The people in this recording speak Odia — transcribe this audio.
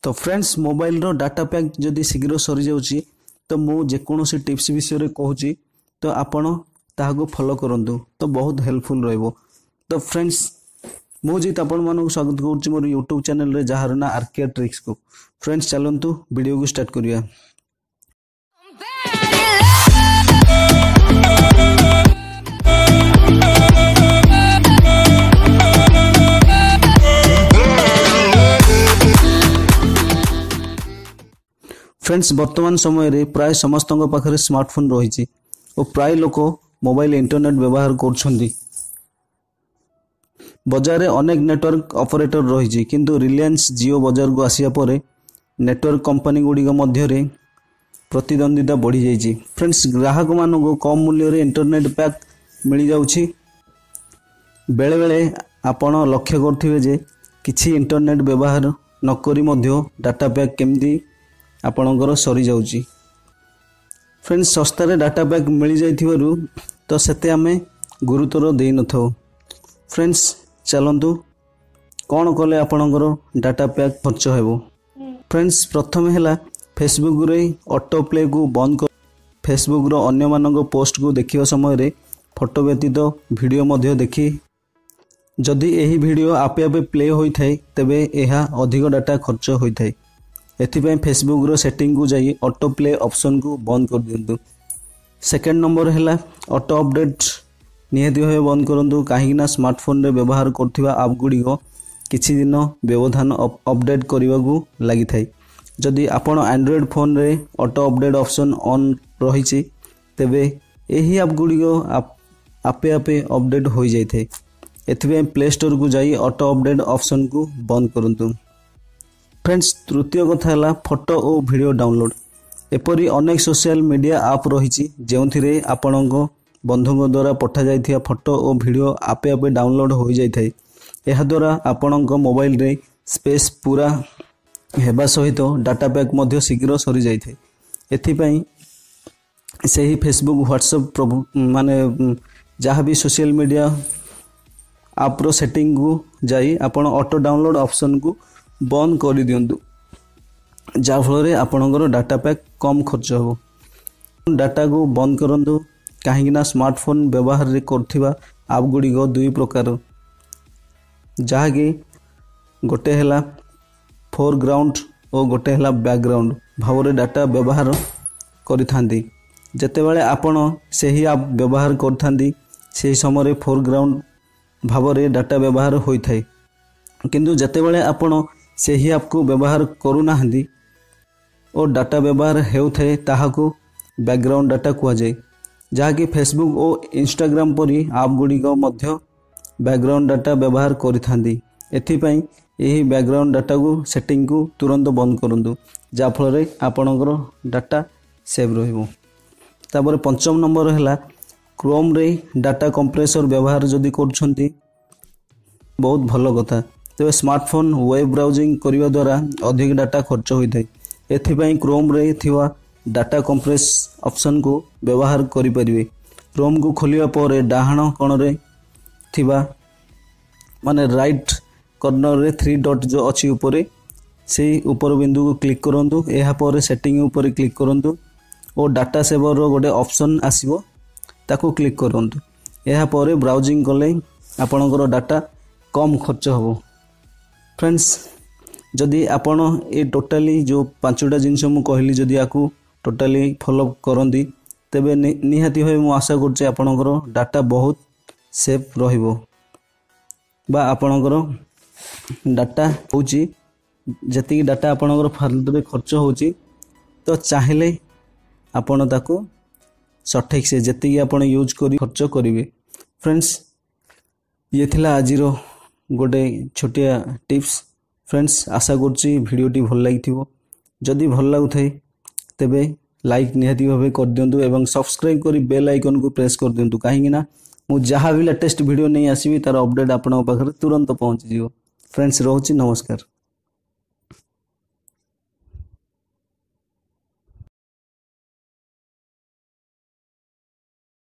ତ ଫ୍ରେଣ୍ଡସ୍, ମୋବାଇଲର ଡାଟା ପ୍ୟାକ୍ ଯଦି ଶୀଘ୍ର ସରିଯାଉଛି, ତ ମୁଁ ଯେକୌଣସି ଟିପ୍ସ ବିଷୟରେ କହୁଛି, ତ ଆପଣ ତାହାକୁ ଫଲୋ କରନ୍ତୁ, ତ ବହୁତ ହେଲ୍ପଫୁଲ୍ ରହିବ। ତ ଫ୍ରେଣ୍ଡସ୍, ମୁଁ ଜିତ୍ ଆପଣମାନଙ୍କୁ ସ୍ୱାଗତ କରୁଛି ମୋର ୟୁଟ୍ୟୁବ୍ ଚ୍ୟାନେଲରେ, ଯାହାର ନାଁ ଆର୍କେ ଟ୍ରିକ୍ସକୁ। ଫ୍ରେଣ୍ଡସ୍, ଚାଲନ୍ତୁ ଭିଡ଼ିଓକୁ ଷ୍ଟାର୍ଟ କରିବା। ଫ୍ରେଣ୍ଡସ୍, ବର୍ତ୍ତମାନ ସମୟରେ ପ୍ରାୟ ସମସ୍ତଙ୍କ ପାଖରେ ସ୍ମାର୍ଟଫୋନ୍ ରହିଛି ଓ ପ୍ରାୟ ଲୋକ ମୋବାଇଲ ଇଣ୍ଟରନେଟ୍ ବ୍ୟବହାର କରୁଛନ୍ତି। ବଜାରରେ ଅନେକ ନେଟୱାର୍କ ଅପରେଟର ରହିଛି, କିନ୍ତୁ ରିଲାଏନ୍ସ ଜିଓ ବଜାରକୁ ଆସିବା ପରେ ନେଟୱାର୍କ କମ୍ପାନୀ ଗୁଡ଼ିକ ମଧ୍ୟରେ ପ୍ରତିଦ୍ୱନ୍ଦିତା ବଢ଼ିଯାଇଛି। ଫ୍ରେଣ୍ଡସ୍, ଗ୍ରାହକମାନଙ୍କୁ କମ୍ ମୂଲ୍ୟରେ ଇଣ୍ଟରନେଟ୍ ପ୍ୟାକ୍ ମିଳିଯାଉଛି। ବେଳେବେଳେ ଆପଣ ଲକ୍ଷ୍ୟ କରୁଥିବେ ଯେ କିଛି ଇଣ୍ଟରନେଟ୍ ବ୍ୟବହାର ନକରି ମଧ୍ୟ ଡାଟା ପ୍ୟାକ୍ କେମିତି ଆପଣଙ୍କର ସରିଯାଉଛି। ଫ୍ରେଣ୍ଡସ୍, ଶସ୍ତାରେ ଡାଟା ପ୍ୟାକ୍ ମିଳିଯାଇଥିବାରୁ ତ ସେତେ ଆମେ ଗୁରୁତ୍ୱର ଦେଇନଥାଉ। ଫ୍ରେଣ୍ଡସ୍, ଚାଲନ୍ତୁ କ'ଣ କଲେ ଆପଣଙ୍କର ଡାଟା ପ୍ୟାକ୍ ଖର୍ଚ୍ଚ ହେବ। ଫ୍ରେଣ୍ଡସ୍, ପ୍ରଥମେ ହେଲା ଫେସବୁକ୍ରେ ଅଟୋ ପ୍ଲେକୁ ବନ୍ଦ। ଫେସବୁକ୍ର ଅନ୍ୟମାନଙ୍କ ପୋଷ୍ଟକୁ ଦେଖିବା ସମୟରେ ଫଟୋ ବ୍ୟତୀତ ଭିଡ଼ିଓ ମଧ୍ୟ ଦେଖି, ଯଦି ଏହି ଭିଡ଼ିଓ ଆପେ ଆପେ ପ୍ଲେ ହୋଇଥାଏ, ତେବେ ଏହା ଅଧିକ ଡାଟା ଖର୍ଚ୍ଚ ହୋଇଥାଏ। ଏଥିପାଇଁ ଫେସବୁକ୍ର ସେଟିଂକୁ ଯାଇ ଅଟୋ ପ୍ଲେ ଅପସନ୍କୁ ବନ୍ଦ କରିଦିଅନ୍ତୁ। ସେକେଣ୍ଡ ନମ୍ବର ହେଲା ଅଟୋ ଅପଡ଼େଟ୍ ନିହାତି ଭାବେ ବନ୍ଦ କରନ୍ତୁ, କାହିଁକିନା ସ୍ମାର୍ଟଫୋନ୍ରେ ବ୍ୟବହାର କରୁଥିବା ଆପ୍ ଗୁଡ଼ିକ କିଛି ଦିନ ବ୍ୟବଧାନ ଅପଡ଼େଟ୍ କରିବାକୁ ଲାଗିଥାଏ। ଯଦି ଆପଣ ଆଣ୍ଡ୍ରଏଡ଼୍ ଫୋନ୍ରେ ଅଟୋ ଅପଡ଼େଟ୍ ଅପସନ୍ ଅନ୍ ରହିଛି, ତେବେ ଏହି ଆପ୍ ଗୁଡ଼ିକ ଆପେ ଆପେ ଅପଡ଼େଟ୍ ହୋଇଯାଇଥାଏ। ଏଥିପାଇଁ ପ୍ଲେ ଷ୍ଟୋରକୁ ଯାଇ ଅଟୋ ଅପଡ଼େଟ୍ ଅପସନ୍କୁ ବନ୍ଦ କରନ୍ତୁ। ଫ୍ରେଣ୍ଡସ୍, ତୃତୀୟ କଥା ହେଲା ଫଟୋ ଓ ଭିଡ଼ିଓ ଡାଉନଲୋଡ଼୍। ଏପରି ଅନେକ ସୋସିଆଲ ମିଡ଼ିଆ ଆପ୍ ରହିଛି, ଯେଉଁଥିରେ ଆପଣଙ୍କ ବନ୍ଧୁଙ୍କ ଦ୍ୱାରା ପଠାଯାଇଥିବା ଫଟୋ ଓ ଭିଡ଼ିଓ ଆପେ ଆପେ ଡାଉନଲୋଡ଼୍ ହୋଇଯାଇଥାଏ। ଏହାଦ୍ୱାରା ଆପଣଙ୍କ ମୋବାଇଲରେ ସ୍ପେସ୍ ପୂରା ହେବା ସହିତ ଡାଟା ପ୍ୟାକ୍ ମଧ୍ୟ ଶୀଘ୍ର ସରିଯାଇଥାଏ। ଏଥିପାଇଁ ସେହି ଫେସବୁକ୍, ହ୍ୱାଟ୍ସଆପ୍, ମାନେ ଯାହା ବି ସୋସିଆଲ ମିଡ଼ିଆ ଆପ୍ର ସେଟିଂକୁ ଯାଇ ଆପଣ ଅଟୋ ଡାଉନଲୋଡ଼୍ ଅପସନ୍କୁ ବନ୍ଦ କରିଦିଅନ୍ତୁ, ଯାହାଫଳରେ ଆପଣଙ୍କର ଡାଟା ପ୍ୟାକ୍ କମ୍ ଖର୍ଚ୍ଚ ହେବ। ଡାଟାକୁ ବନ୍ଦ କରନ୍ତୁ, କାହିଁକିନା ସ୍ମାର୍ଟଫୋନ୍ ବ୍ୟବହାରରେ କରୁଥିବା ଆପ୍ ଗୁଡ଼ିକ ଦୁଇ ପ୍ରକାର, ଯାହାକି ଗୋଟେ ହେଲା ଫୋରଗ୍ରାଉଣ୍ଡ ଓ ଗୋଟେ ହେଲା ବ୍ୟାକଗ୍ରାଉଣ୍ଡ ଭାବରେ ଡାଟା ବ୍ୟବହାର କରିଥାନ୍ତି। ଯେତେବେଳେ ଆପଣ ସେହି ଆପ୍ ବ୍ୟବହାର କରିଥାନ୍ତି, ସେହି ସମୟରେ ଫୋରଗ୍ରାଉଣ୍ଡ ଭାବରେ ଡାଟା ବ୍ୟବହାର ହୋଇଥାଏ, କିନ୍ତୁ ଯେତେବେଳେ ଆପଣ ସେହି ଆପ୍କୁ ବ୍ୟବହାର କରୁନାହାନ୍ତି ଓ ଡାଟା ବ୍ୟବହାର ହେଉଥାଏ, ତାହାକୁ ବ୍ୟାକଗ୍ରାଉଣ୍ଡ ଡାଟା କୁହାଯାଏ, ଯାହାକି ଫେସବୁକ୍ ଓ ଇନଷ୍ଟାଗ୍ରାମ ପରି ଆପ୍ ଗୁଡ଼ିକ ମଧ୍ୟ ବ୍ୟାକଗ୍ରାଉଣ୍ଡ ଡାଟା ବ୍ୟବହାର କରିଥାନ୍ତି। ଏଥିପାଇଁ ଏହି ବ୍ୟାକଗ୍ରାଉଣ୍ଡ ଡାଟାକୁ ସେଟିଂକୁ ତୁରନ୍ତ ବନ୍ଦ କରନ୍ତୁ, ଯାହାଫଳରେ ଆପଣଙ୍କର ଡାଟା ସେଭ୍ ରହିବ। ତାପରେ ପଞ୍ଚମ ନମ୍ବର ହେଲା କ୍ରୋମ୍ରେ ଡାଟା କମ୍ପ୍ରେସର ବ୍ୟବହାର ଯଦି କରୁଛନ୍ତି, ବହୁତ ଭଲ କଥା। ତେବେ ସ୍ମାର୍ଟଫୋନ୍ ୱେବ୍ ବ୍ରାଉଜିଂ କରିବା ଦ୍ୱାରା ଅଧିକ ଡାଟା ଖର୍ଚ୍ଚ ହୋଇଥାଏ। ଏଥିପାଇଁ କ୍ରୋମ୍ରେ ଥିବା ଡାଟା କମ୍ପ୍ରେସ୍ ଅପସନ୍କୁ ବ୍ୟବହାର କରିପାରିବେ। କ୍ରୋମ୍କୁ ଖୋଲିବା ପରେ ଡାହାଣ କୋଣରେ ଥିବା, ମାନେ ରାଇଟ୍ କର୍ଣ୍ଣରରେ ଥ୍ରୀ ଡଟ୍ ଯେଉଁ ଅଛି ଉପରେ, ସେଇ ଉପର ବିନ୍ଦୁକୁ କ୍ଲିକ୍ କରନ୍ତୁ। ଏହାପରେ ସେଟିଂ ଉପରେ କ୍ଲିକ୍ କରନ୍ତୁ ଓ ଡାଟା ସେଭରର ଗୋଟେ ଅପସନ୍ ଆସିବ, ତାକୁ କ୍ଲିକ୍ କରନ୍ତୁ। ଏହାପରେ ବ୍ରାଉଜିଂ କଲେ ଆପଣଙ୍କର ଡାଟା କମ୍ ଖର୍ଚ୍ଚ ହେବ। ଫ୍ରେଣ୍ଡସ୍, ଯଦି ଆପଣ ଏ ଟୋଟାଲି ଯେଉଁ 5ଟା ଜିନିଷ ମୁଁ କହିଲି, ଯଦି ୟାକୁ ଟୋଟାଲି ଫଲୋ କରନ୍ତି, ତେବେ ନିହାତି ଭାବେ ମୁଁ ଆଶା କରୁଛି ଆପଣଙ୍କର ଡାଟା ବହୁତ ସେଫ୍ ରହିବ, ବା ଆପଣଙ୍କର ଡାଟା ହେଉଛି ଯେତିକି ଡାଟା ଆପଣଙ୍କର ଫାଲତୁରେ ଖର୍ଚ୍ଚ ହେଉଛି, ତ ଚାହିଁଲେ ଆପଣ ତାକୁ ସଠିକ୍ ସେ ଯେତିକି ଆପଣ ୟୁଜ୍ କରି ଖର୍ଚ୍ଚ କରିବେ। ଫ୍ରେଣ୍ଡସ୍, ଇଏ ଥିଲା ଆଜିର ଗୋଟେ ଛୋଟିଆ ଟିପ୍ସ। ଫ୍ରେଣ୍ଡସ୍, ଆଶା କରୁଛି ଭିଡ଼ିଓଟି ଭଲ ଲାଗିଥିବ। ଯଦି ଭଲ ଲାଗୁଥାଏ, ତେବେ ଲାଇକ୍ ନିହାତି ଭାବେ କରିଦିଅନ୍ତୁ ଏବଂ ସବସ୍କ୍ରାଇବ୍ କରି ବେଲ୍ ଆଇକନ୍କୁ ପ୍ରେସ୍ କରିଦିଅନ୍ତୁ, କାହିଁକିନା ମୁଁ ଯାହା ବି ଲାଟେଷ୍ଟ ଭିଡ଼ିଓ ନେଇ ଆସିବି, ତା'ର ଅପଡ଼େଟ୍ ଆପଣଙ୍କ ପାଖରେ ତୁରନ୍ତ ପହଞ୍ଚିଯିବ। ଫ୍ରେଣ୍ଡସ୍, ରହୁଛି, ନମସ୍କାର।